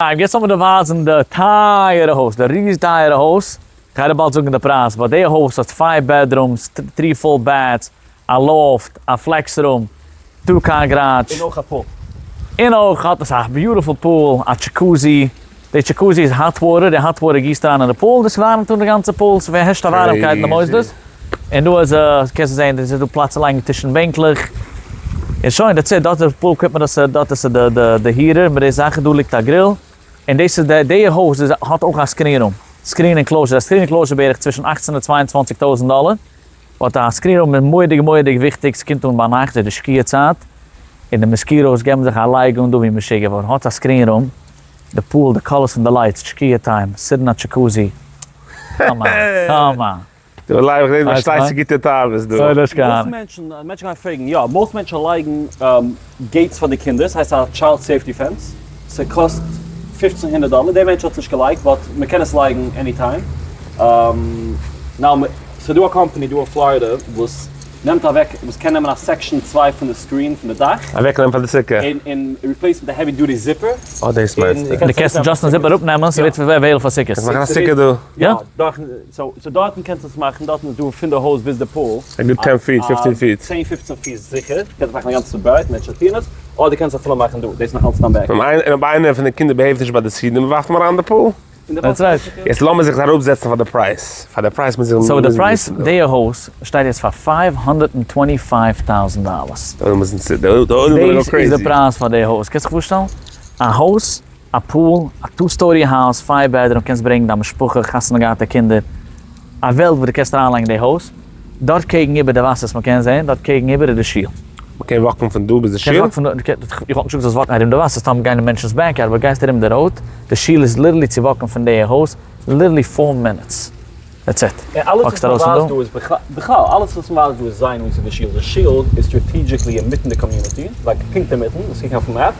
יעצט לאמיר דיר ווייזן די טייערע הויז, די ריז טייערע הויז, כ'גיי דיר באלד זאגן די פרייז, but די הויז האט five bedrooms, three full baths, א loft, א flex room, two car garage. און אויך א pool. און אויך האט עס א beautiful pool, א jacuzzi, די jacuzzi איז hot water, די hot water גיסט אריין אין די pool, דאס ווארעמט אן די גאנצע pool, ס'הערשט א ווארעמקייט אין די מוסדות. און דא איז קענסטו זען דא איז דא פלאץ צו לייגן טישן און בענקלעך, און שוין that's it, דארט איז pool equipment דאס דארט איז די די די heater מיט די זאכן, דא ליגט א grill, און דאס איז די די הויז איז האט אויך א screen room, screen enclosure, א screen enclosure בערך צווישן אכצן און צוויי און צוואנציג טויזנט דאלער, but א screen room איז מורא'דיג מורא'דיג וויכטיג, ס'קומט אן ביינאכט איז די שקיעה צייט, און די mosquitoes געבן זיך א לייג אן דא ווי משוגע, ווען האט א screen room, די pool, די colors פון די lights, שקיעה time, sit אין א jacuzzi, come on, come on. דו לייב איך זעה דו פארשטייסט צו גוטע תאוות דא. most מענטשן, מענטשן גייען פרעגן, יא, most מענטשן לייגן gates פאר די קינדער, ס'הייסט א child safety fence, ס'קאסט פופצן הונדערט דאלער, דער מענטש האט עס נישט געלייגט but מ'קען עס לייגן any time. Now, ס'דא א קאמפאני דא אין פלארידע וואס נעמט אוועק, וואס קען נעמען א section צוויי פון די screen פון די דאך. אוועקנעמען פאר די סוכה. און replace מיט א heavy duty zipper. אה דאס מיינסטו. דו קענסט just א zipper אראפנעמען, ס'ווערט available פאר סוכות. קענסט מאכן א סוכה דא. יא, so דארטן קענסטו עס מאכן, דארטן איז דא פון די הויז ביז די pool. א גוט ten feet, fifteen feet. צען פופצן פיס זיכער, קענסט מאכן א גאנצע ברייט, מענטשן טוען עס, אדער קענסט אפילו מאכן דא, דאס איז נאך אלץ דיין back. און אויב איינער פון די קינדער behave ט נישט ביי די סעודה, מ'ווארפט אים אריין אין די pool. That's right. יעצט לאמיר זיך אראפזעצן פאר די פרייז, פאר די פרייז מוז איך. So די פרייז די הויז שטייט יעצט פאר five הונדערט און twenty five טויזנט דאלערס. דאס איז די פרייז פאר די הויז, קענסט זיך פארשטעלן? א הויז א pool, א two story הויז, five bedroom, קענסט ברענגן דיין משפחה, חתונה געהאטע קינדער, א וועלט וואס דו קענסט אריינלייגן די הויז, דארט קעגן איבער די וואסער וואס מען קען זען, דארט קעגן איבער איז די שול. מען קען walk ן פון דא ביז די שול? קענסט walk ן פון דא, איך וואלט נישט געזאגט זאלסט walk ן ארום די וואסער, סתם גיין אין מענטשנ'ס backyard, אבער גייסט ארום די road, די שול איז literally צו walk ן פון די הויז, literally four minutes. That's it. און אלעס וואס מען ווייזט דא איז בכלל, אלעס וואס מען ווייזט דא איז זייער נאנט צו די שול, די שול איז strategically אינמיטן די community, like פונקט אינמיטן, דאס קוקן אויפן map,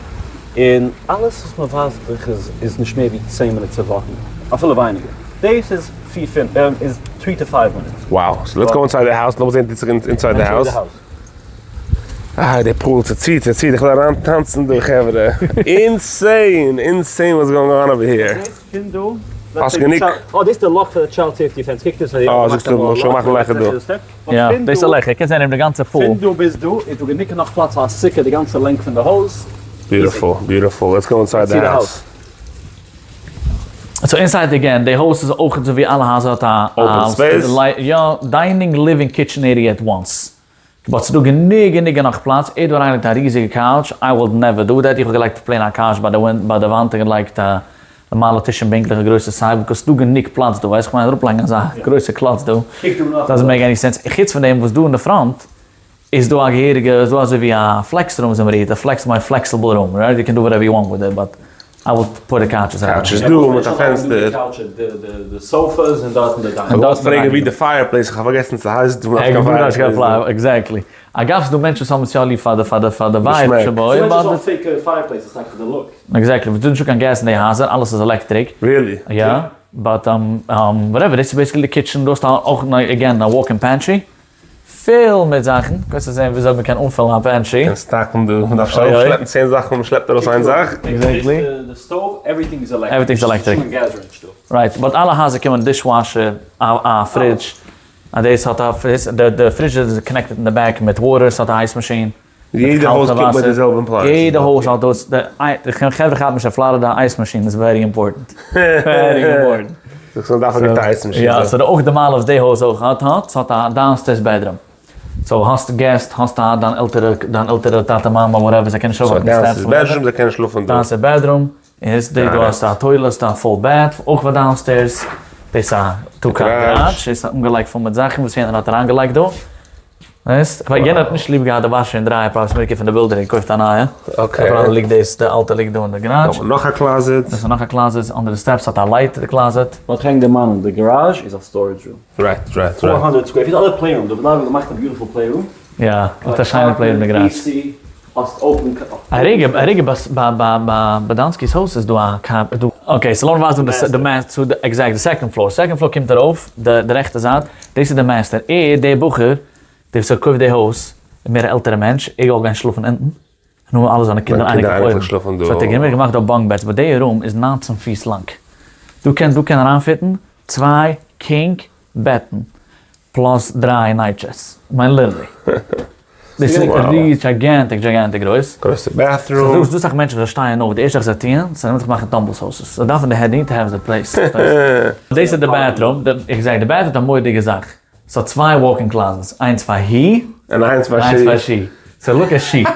און אלעס וואס מען ווייזט דיך איז איז נישט מער ווי צען מינוט צו walk ן, אפילו ווייניגער, דאס איז פיר פינף, איז three to five minutes. Wow, so let's go inside the house, לאמיר זען וואס טוט זיך inside די הויז. אה, די pool צוציט, צוציט, איך וויל אריין טאנצן דא חברה, insane, insane what's going on over here. פון דא, האסט גענוג? אה, דאס איז די לאך פאר די child safety fence, קוק דאס אה, זאגסטו מ'זאל שוין מאכן לעכער דא. יא, דאס איז א לעכער, קענסט זען ארום די גאנצע pool. פון דא ביז דא איז דא גענוג נאך פלאץ פאר א סוכה די גאנצע length פון די הויז. Beautiful, beautiful, let's go inside the house. So inside again, די הויז איז אויך אזוי ווי אלע הייזער האט א Open space. יא, dining, living, kitchen area at once. But ס'דא גענוג גענוג נאך פלאץ, ער האט דא אריינגעלייגט א ריזיגע couch, I would never do that, איך וואלט געלייגט plain א couch ביי די ביי די וואנט און געלייגט א נארמאלע טיש און בענקלעך א גרויסע side, because ס'דא גענוג פלאץ דא, ווייסט איך מיין אראפלייגן אזא גרויסע קלאץ דא, doesn't make any sense, חוץ פון דעם וואס דא אין די front איז דא א געהעריגע, איז דא אזוי ווי א flex room אזוי מ'רופט, א flex מיינט flexible room, right, you can do whatever you want with it, but I would put the couches אוט. Couches דא מיט א פענסטער. די sofas און דארטן די dining. כ'וואלט פרעגן ווי די fireplace, איך האב פארגעסן ס'הייסט דא נאך קיין fireplace. Exactly. אגב ס'דא מענטשן וואס האבן עס יא ליב פאר די פאר די פאר די vibe שבו. ס'דא מענטשן וואס האבן fake fireplaces טאקע פאר די look. Exactly. ס'דא נישטא קיין געז אין די הייזער, אלעס איז electric. Really? יא. But whatever, דאס איז basically די kitchen, דא האסטו אויך again א walk-in pantry. פיל מיט זאכן, קענסטו זען וויאזוי מען קען אנפילן א pantry. קענסט stack ן דא, מען דארף שוין ארויסשלעפן צען זאכן, מען שלעפט ארויס איין זאך. Exactly. די stove, everything איז electric. Everything איז electric. Right, but אלע הייזער קומען dishwasher, א fridge, א דאס האט א, די fridge איז connected אין די back מיט water, ס'האט א ice machine. יעדע הויז קומט מיט די זעלבע appliances. יעדע הויז האט דאס, די חברה כאפן נישט אין פלארידע ice machine איז very important. Very important. זאגסט מען דארף א גוטע ice machine. יא, סאו אויך די מעלה וואס די הויז אויך האט האט, ס'האט א downstairs bedroom. So האסט געסט, האסט א דיין עלטערע, דיין עלטערע טאטע מאמע whatever, זיי קענען נישט ארויף אויפן steps. So downstairs bedroom, זיי קענען שלאפן דא. Downstairs bedroom, און איז דא דא האסטו א toilet, א full bath, אויך פאר downstairs, דאס איז א two car garage, דאס איז אנגעלייגט פול מיט זאכן וואס יענער האט אריינגעלייגט דא, ווייסט, ווייל יענער האט נישט ליב געהאט די washer און dryer פראבלעם ס'מיר פון די בילדער ער קויפט א נייע, אבער ליגט דאס די אלטע ליגט דא אין די garage. נאך א closet. דאס איז נאך א closet, under די steps האט א light די closet. וואלט איך ענק דערמאנען, די garage איז א storage room. Right right right. 400 square feet, אדער play room, די בלאג האט געמאכט א beautiful play room. יא, האט א שיינע play room די garage. האסט open א רגע, א רגע, ביי ביי ביי באדאנסקי'ס הויז איז דא א קאר, איז דא. Okay, so לאמיר ווייזן די master, exact, די second floor, second floor קומט ארויף, די די רעכטע זייט, דאס איז די master, ער, דער בחור, דער וואס האט געקויפט די הויז, איז מער א עלטערע מענטש, ער געוואלט גיין שלאפן אונטן, ער און אלע זיינע קינדער זיינע קינדער אייניקלעך אייניקלעך שלאפן דא. so האט ער געמער געמאכט דא bunk beds, but די room איז 19 פיס לאנג. דא קען דא קען אריינפיטן צוויי king בעטן plus דריי נייטשעס. כ'מיין literally. דאס איז ריזיג gigantic gigantic גרויס. גרויסע bathroom. ס'דא סאך מענטשן וואס שטייען אויף די ערשטע זאך זיי טוען, זיי נעמען זיך מאכן tumble houses. זיי דארפן די head to have the place. דאס איז די bathroom. איך זאג די bathroom האט א מורא'דיגע זאך. ס'האט צוויי walk-in closets, איינס פאר he און איינס פאר she. איינס פאר she. so look at she.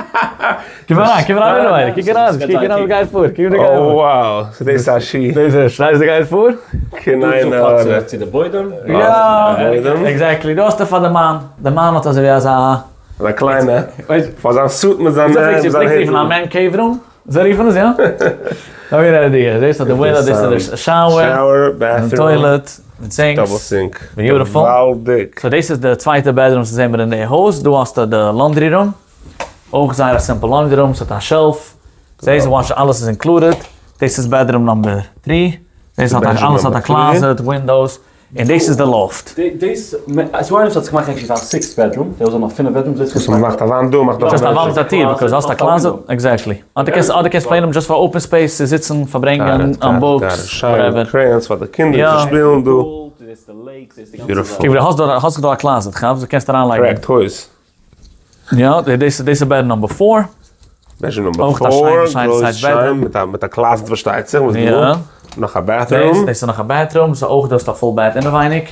קום אריין, קום אריין אינעווייניג, קוק אריין, קוק אריין וואס גייט פאר, קוק וואס גייט פאר. Oh wow, so דאס איז א she. דאס איז, שרייסט וואס גייט פאר? קיין עין הרע. צו די בוידעם. יא, exactly, דא האסטו פאר די מאן, די מאן האט אזוי ווי אזא. אזא קליינע, פאר זיין suit מיט זיין היטל. פלעגט רופן א man cave room? אזוי רופן עס, יא? לאמיר הערן די, דאס איז די window, דאס איז די shower, shower, bathroom, toilet, מיט sinks, double sink, beautiful, געוואלדיג. so דאס איז די צווייטע bedroom וואס זעהן מיר אין די הויז, דא האסטו די laundry room, אויך זייער א simple laundry room, ס'האט א shelf, זעהסט wash אלעס איז included, דאס איז bedroom number 3, דאס האט אלעס האט א closet, windows, און דאס איז די loft. דאס, ס'איז איינער וואס האט זיך געמאכט actually פאר א sixth bedroom, דער וואס האט נאך פינף bedrooms, דאס וואס מ'מאכט א וואנט דא, מאכט נאך א just א וואנט מיט א טיר, because האסט א closet, exactly. אדער קענסט אדער קענסט plain האבן just פאר open space צו זיצן, פארברענגען, books, whatever. crayons פאר די קינדער צו שפילן דא. Beautiful. קוק, האסט דא האסט דא א closet, כאפסט? דו קענסט אריינלייגן. correct, הויז. יא, דאס איז bed number 4. bedroom number 4, גרויס שיין, מיט א closet פארשטייט זיך, וואס דא? נאך א bathroom. דאס איז נאך א bathroom, so אויך דא האסטו א full בעט אינעווייניג.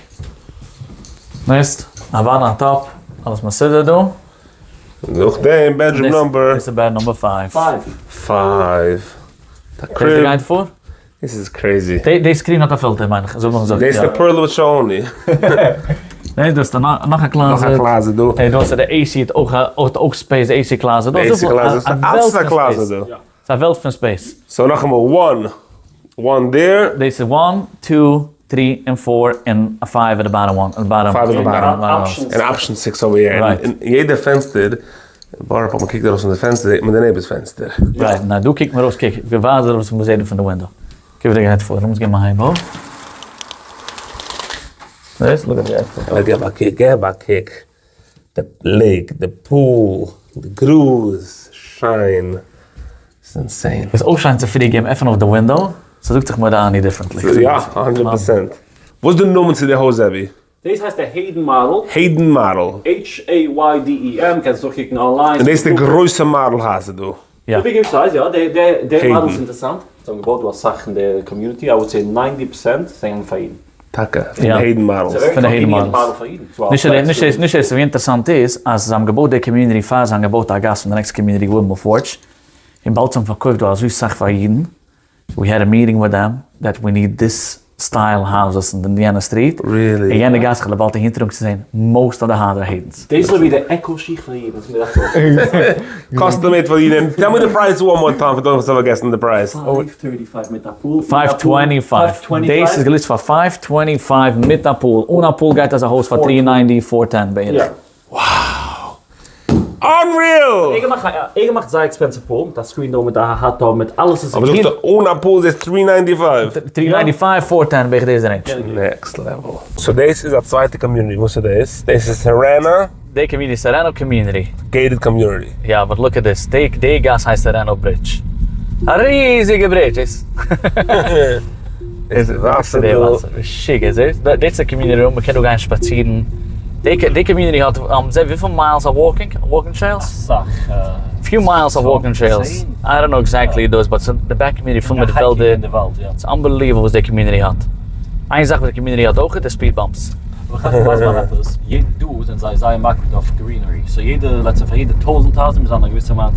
נישט? א וואנע on top, אלעס מסודר דא. נאכדעם bedroom number. דאס איז bed number 5. 5. דאס גייט פאר? דאס איז crazy. די screen האט א filter מיין איך, אזוי האב איך געזאגט. דאס איז די פערל מיט שאוני. ניין, דאס איז נאך א closet. נאך א closet דא. היי, דא האסטו די AC האט אויך האט אויך space, די AC closet. די AC closet, אלעס איז א closet דא. ס'איז א וועלט פון space. so נאכאמאל, one, one there. דאס איז one, two, three, און four, און א five at the bottom one, at the bottom. five at the bottom. און option six over here. right. און יעדע פענסטער, בארא פארק, מ'קוקט ארויס פון די פענסטער זעט מען די neighbor's פענסטער. right, ניין דא קוקט מען ארויס, קוק, ווייז ארויס וואס מ'זעט פון די window. קוק ווי דער גייט פאר, לאמיר געבן א הייב אויף. זעסט? look at די עפל. געב א קוק, געב א קוק. די lake, די pool, די גראז, שיין. ס'איז insane. איז אויך שיין צו פרי געבן עפען אויף די window, ס'זאגט זיך מודה אני differently. יא, 100 percent. וואס איז די נאמען צו די הויז אבי? דאס הייסט די Hayden model. Hayden model. H-A-Y-D-E-M, קענסט נאכקוקן online. און דאס איז די גרויסע מאדעל הייזער דא. יא. די bigger size, יא, די Hayden. מאדעל איז אינטערעסאנט. זיי האבן געבויט דא אסאך אין די community, I would say 90 percent זענען פאר אידן. טאקע, פון די Hayden models. פון די Hayden models. נישט נישט נישט ווי אינטערעסאנט איז אז זיי האבן געבויט די community פאר זיי האבן געבויט א גאס פון די next community Wilmore Forge, און באלד זיי האבן פארקויפט דא אזוי סאך פאר אידן, we had a meeting with them that we need this style houses אין די יענע street, Really? אין יענע גאס, איך האב באלד אהינטראגן צו זען most of די הייזער Haydens. דאס איז ווי די עקא שיך פאר אידן, וואס מיר דאכט זיך. Custom made פאר אידן. Tell me the price one more time, פאר די וואס האבן פארגעסן די price. 535 מיט א pool. 525. דאס איז געליסט פאר 525 מיט א pool. אן א pool גייט אזא הויז פאר 390, 410 בערך. Unreal! ער געמאכט זייער expensive pool, מיט א screen door, מיט א hot tub, מיט אלעס איז אבער זאגסטו אן א pool איז 395? 395, 410 בערך דאס איז די range. Next level. So דאס איז א צווייטע community, וואס איז דאס? דאס איז Sereno? די community איז Sereno community. Gated community. יא, but look at this, די גאס הייסט Sereno Bridge. א ריזיגע ברידזש. איז וואסער דא. משוגע, זעסט? דאס איז א community room, מ'קען דא גיין שפאצירן. די community האט, זע וויפיל miles of walking, walking trails? אסאך. Few miles of walking trails. I don't know exactly those, but the back community פול מיט וועלדער. It's unbelievable וואס די community האט. איין זאך וואס די community האט אויך איז די speed bumps. אבער איך ווייס מיין עפעס, יעדע דא זענען זיי זייער מקפיד אויף greenery, so יעדע, let's say פאר יעדע טויזנט הייזער מוז זיין א געוויסע amount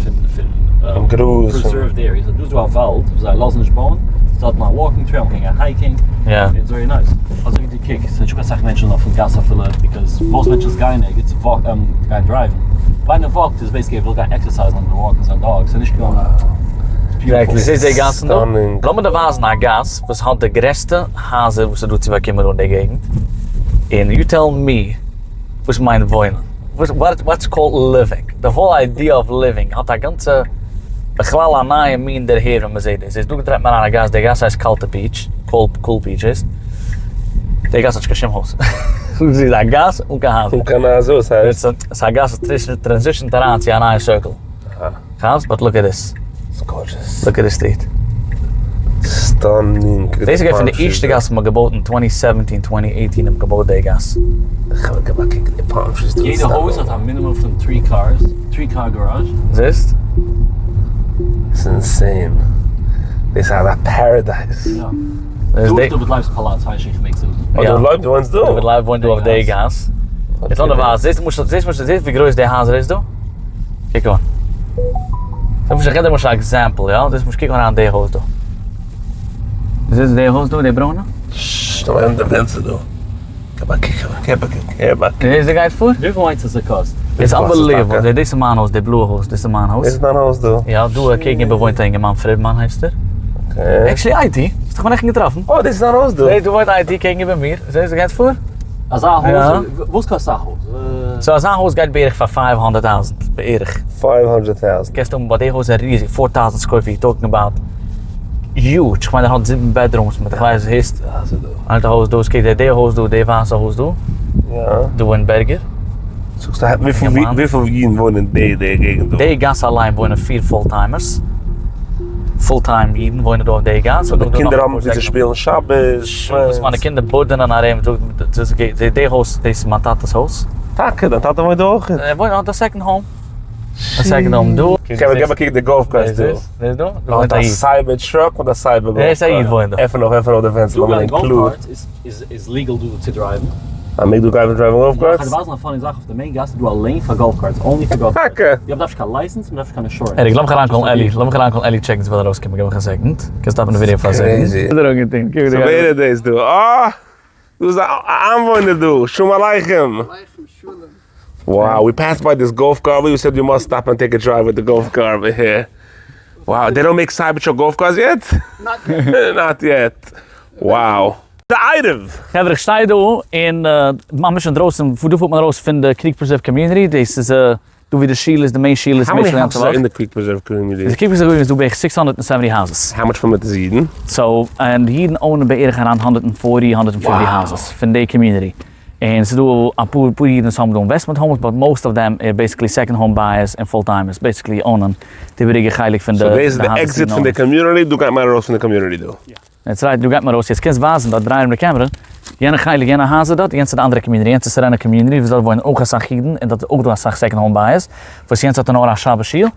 פון גראז, preserved areas, דא איז דא א וואלד וואס זיי לאזן נישט בויען, ס'איז דארט א walking trail, מ'קען גיין hiking, it's very nice. אזוי ווי דו קוק, ס'איז נישטא קיין סאך מענטשן אויפן גאס אפילו, because most מענטשן גייען ערגעץ גייען דרייוון, ווען איינער וואקט איז basically ער וויל גיין עקסערסייזן אדער וואקן זיין dog, ס'איז נישט קיין. Exactly, זעסט די גאסן דא? לאמיר דיר ווייזן א גאס וואס האט די גרעסטע הייזער וואס איז דא צו באקומען דא אין די געגנט, און you tell me וואס מיינט וואוינען, what's called living, the whole idea of living האט א גאנצע בכלל א נייע מין דערהער ווען מ'זעט דאס, זעסט דא טרעפט מען אריין א גאס, די גאס הייסט קאלטע Beach, Cool Beach הייסט, די גאס האט נישט קיין שום הויז, ס'איז א גאס אן קיין הייזער, אן קיין הייזער, וואס הייסט? ס'איז א גאס וואס transition ט אריין צו א נייע circle. כאפסט? But look at this. It's gorgeous. Look at די street. Stunning. דאס איז געווען פון די ערשטע גאס וואס מ'האט געבויט אין twenty seventeen, twenty eighteen האט מען געבויט די גאס. איך האב געבאקט די palm trees דא. יעדע הויז האט א מינימום פון three cars, three car garage. זעסט? ס'איז insane. דאס איז א paradise. יא. דא איז דוד לייב'ס פאלאץ הייס איך מעג זאגן. אה, דוד לייב דו וואוינסט דא? דוד לייב וואוינט דא אויף די גאס. יעצט לאמיר ווייזן, זעסט למשל, זעסט למשל, זעסט ווי גרויס די הייזער איז דא? קוק אן. למשל, איך געב דיר למשל א example, יא? זעסט למשל, קוק אריין די הויז דא. זעסט די הויז דא, די ברוינע? ששש, נאר די פענסטער דא. געב א קוק, געב א קוק, געב א קוק. זעסט ווי גייט פאר? וויפיל מיינסטו ס'קאסט? איטס unbelievable, דאס איז מיין הויז, די בלויע הויז, דאס איז מיין הויז. דאס איז דיין הויז דא? יא, דא אקעגן איבער וואוינט א אינגערמאן, פרידמאן הייסט ער. Okay. Actually IT, האסט דיך מיר נעכטן געטראפן. אה, דאס איז דיין הויז דא? דא וואוינט IT קעגן איבער מיר, זעסט ווי גייט פאר? אזא הויז, וואס קאסט א הויז? So אזא הויז גייט בערך פאר five hundred thousand, בערך. Five hundred thousand. קענסט האבן ביי די הויז א ריזיג, four thousand square feet, talking about huge, כ'מיין ער האט זיבן bedrooms מיט כ'ווייס הייסט, אלטע הויז דא, ס'קוקט די הויז דא, די ווייסע הויז דא, דא אין בערגער. זאגסט וויפיל אידן וואוינען אין די געגנט דא? די גאס אליין וואוינען פיר full timers, full time אידן וואוינען דא אויף די גאס. די קינדער האבן ווי צו שפילן שבת. שבת, מיינע קינדער בורדענען ארום, די הויז, דאס איז מיין טאטע'ס הויז. טאקע? דיין טאטע וואוינט דא אויך? ער וואוינט האט א second home. א second home דא. געב א קוק די golf carts דא. זעסט דא? דא וואוינט א איד. א cyber truck מיט א cyber golf cart. א איד וואוינט דא. עפן אויף עפן אויף די פענסטער לאמיר include. איז legal דא צו דרייוון? א מעג דא דרייוון דרייוון golf carts? כ'וועל ווייזן א funny זאך אויף די main גאס איז דא א lane פאר golf carts, only פאר golf carts. טאקע? יא מ'דארף נישט קיין license מ'דארף נישט קיין insurance. עריק לאמיך אריינקאלן אלי, לאמיך אריינקאלן אלי טשעקן צו וויל ארויסקומען, גיב מיך א second, קענסט סטאפן די ווידעא פאר א second. So ווער איז דאס דא? אה! דא איז א איינוואוינער דא! שלום עליכם! עליכם שלום. Wow, we passed by this golf cart, we said you must stop and take a drive with the golf cart over here. Wow, they don't make Cybertruck golf cars yet? Not yet. Not yet. Wow. די עירוב! חברה איך שטיי דא אין ממש אינדרויסן, דא פארט מען ארויס פון די Creek Preserve community, דאס איז דא ווי די שול איז, די main שול איז How many houses are in the Creek Preserve community? די Creek Preserve community איז דא בערך six hundred and seventy הייזערס. How much פון מיט איז אידן? So, און די אידן own ען בערך around hundred and forty, hundred and fifty הייזערס פון די community. און ס'איז דא אפאר פאר אידן וואס האבן דא investment homes, but most of them are basically second home buyers און full timers, basically own ען די איבעריגע חלק פון די So דאס איז די exit פון די community, דא גייט מען ארויס פון די community דא. That's right, דא גייט מען ארויס, יעצט קענסט ווייזן דארט דריי ארום די קעמרע, יענע חלק, יענע הייזער דארט, יענץ איז די אנדערע community, יענץ איז Serena community וואס דארט וואוינען אויך אסאך אידן, און דארט איז אויך דא אסאך second home buyers, וואס יענץ האט נאר א שבת שול,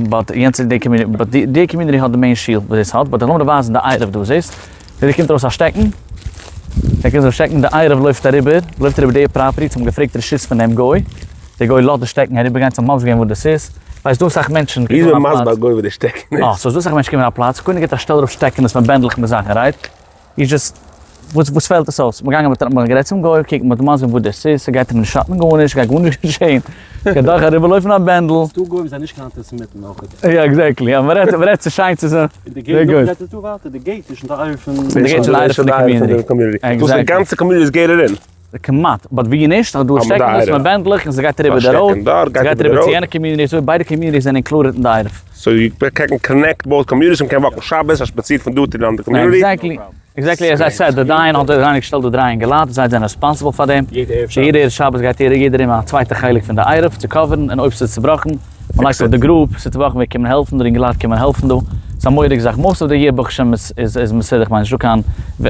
but יענץ איז די community, but די community האט די main שול וואס דאס האט, but לאמיר דיר ווייזן די עירוב דא, זעסט? ווי דא קומט ארויס א שטעקן, דא קומט ארויס א שטעקן, די עירוב לויפט אריבער, לויפט אריבער די property, זיי האבן געפרעגט רשות פון דעם גוי, דער גוי לאזט די שטעקן אריבער גיין צו מסביר געווען וואס דאס איז, ווייל ס'דא אסאך מענטשן ווי איז מען מסביר א גוי וואס די שטעקן איז? אה, סאו ס'דא אסאך מענטשן קומען א פלאץ, קודם געבט א שטעל ארויף שטעקענעס מיט בענדלעך מיט זאכן, right? איז just, וואס וואס פעלט עס אויס? מ'גאנגען מיט מ'האט גערעדט צום גוי, קוק מ'האט מסביר וואס דאס איז, ס'גייט אים נישט שאטן גארנישט, ס'גייט גארנישט געשען, ס'גייט דורך אריבערלויפן א בענדל. ס'דא גוים וואס זענען נישט קיין אנטיסעמיטן אויך. יא exactly, יא מ'רעדט מ'רעדט צו שיין צו זיי. און די gate דא גייט עס דא ווייטער, די gate איז שוין די עירוב פון. די gate איז שוין די עירוב פון די community. Exactly. דאס די גאנצע community איז gated אין. כמעט, but ווי נישט, אז דא איז שטעקענעס מיט בענדלעך און ס'גייט אריבער די road, ס'גייט אריבער צו יענע community, אזוי ביידע communities זענען included אין די עירוב. So you can connect both communities, מ'קען וואקן שבת, א שפאציר פון דא צו די אנדערע community. Exactly, exactly as I said, די דיין האט אריינגעשטעלט די דריי אינגעלייט, זיי זענען responsible פאר דעם, יעדע ערב שבת גייט יעדער ארום א צווייטע חלק פון די עירוב צו קאווערן, און אויב ס'איז צובראכן, מען לייגט אויף די group, ס'איז צובראכן מיר קומען העלפן, די אינגעלייט קומען העלפן דא, ס'איז א מורא'דיגע זאך, most of the year ברוך השם איז איז מסודר, כ'מיין נישטא קיין,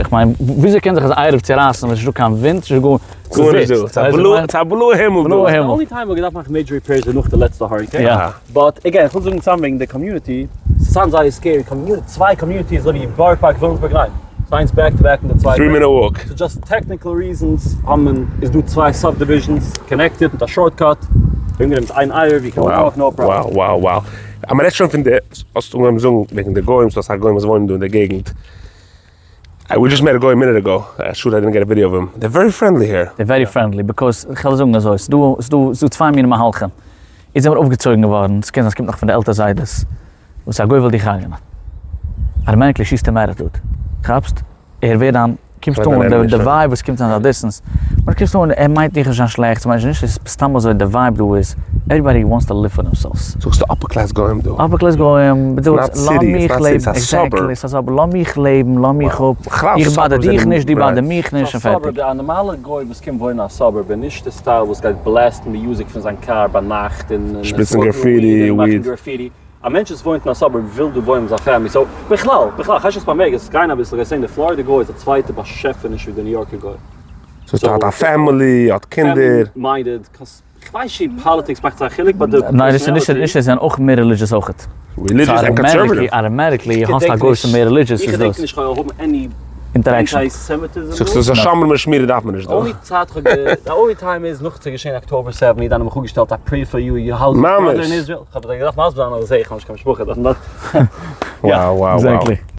כ'מיין וויאזוי קען זיך אזא עירוב צורייסן ווען ס'נישטא קיין ווינט, ס'נישטא גאר, גארנישט דא, ס'איז א בלויע הימל דא. בלויע הימל. די only time מ'האט געדארפט מאכן major repairs איז נאך די לעצטע hurricane, but again כ'וויל זאגן צוזאם וועגן די community, ס' sound זייער scary, צוויי communities אזוי ווי בארא פארק וויליאמסבורג ניין, ס'איז איינס back to back און די צווייטע. Three minute walk. So just technical reasons האבן מען איז דא צוויי subdivisions connected מיט א shortcut, וועגן דעם איז איין עירוב ווי קען מען אויך no problem. Wow wow wow. אז מען רעדט שוין פון די, האסט אנגעהויבן זאגן וועגן די גוים, ס'דא אסאך גוים וואס וואוינען דא אין די געגנט. We just met a goy a minute ago, א שאד I didn't get a video of him, they're very friendly here. They're very friendly because כ'וועל זאגן אזוי, ס'דא ס'דא ס'דא צוויי מיני מהלכים. איז זעמיר אויפגעצויגן געווארן, ס'קען זיין ס'קומט נאך פון די עלטער זיידעס, וואס א גוי וויל דיך הרג'נען. Automatically שיסט אים attitude. כאפסט? ער ווערט דיין, קומסט אן, די vibe וואס קומט אן א distance, ווען קומסט אן, ער מיינט דיך נישט זיין שלעכטס, מיינט נישט, ס'איז סתם אזוי די vibe דא איז Everybody wants to live for themselves. זאגסטו upper class גוים דא. Upper class גוים, באדייט לאז מיך לעבן, exactly, ס'איז א suburb, לאז מיך לעבן, לאז מיך אפ, איך bother דיך נישט, דו bother מיך נישט, און פערטיג. א נארמאלע גוי וואס קומט וואוינען אין א suburb איז נישט די style וואס גייט blast ן music פון זיין קאר ביינאכט און שפריצן graffiti, weed. א מענטש וואס וואוינט אין א suburb וויל דא וואוינען מיט זיין family, so בכלל, בכלל, כ'ווייס נישט וואס ביי גיין אביסל, גייסט זען די פלארידע גוי איז א צווייטע באשעפעניש ווי די ניו יארקער גוי. So האט א family, האט קינדער. Minded, כ'ווייס נישט politics מאכט א חילוק, but די ניין, דאס איז נישט, נישט, זיי זענען אויך מער religious אויכעט. Religious and conservative. Automatically האסט א גוי וואס איז מער religious איז דאס. איך געדענק נישט כ'האב האבן any interaction. זאגסט אז א שומר משמירה דארף מען נישט דא. Only צייט כ'האב גע, the only time איז נאך צו געשען October 7, אידן האבן מיך אפגעשטעלט I pray for you, your house ממש. אין Israel. כ'האב זיי געדארפט מסביר זיין אז איך האב נישט קיין משפחה דארט. Wow wow wow. Exactly.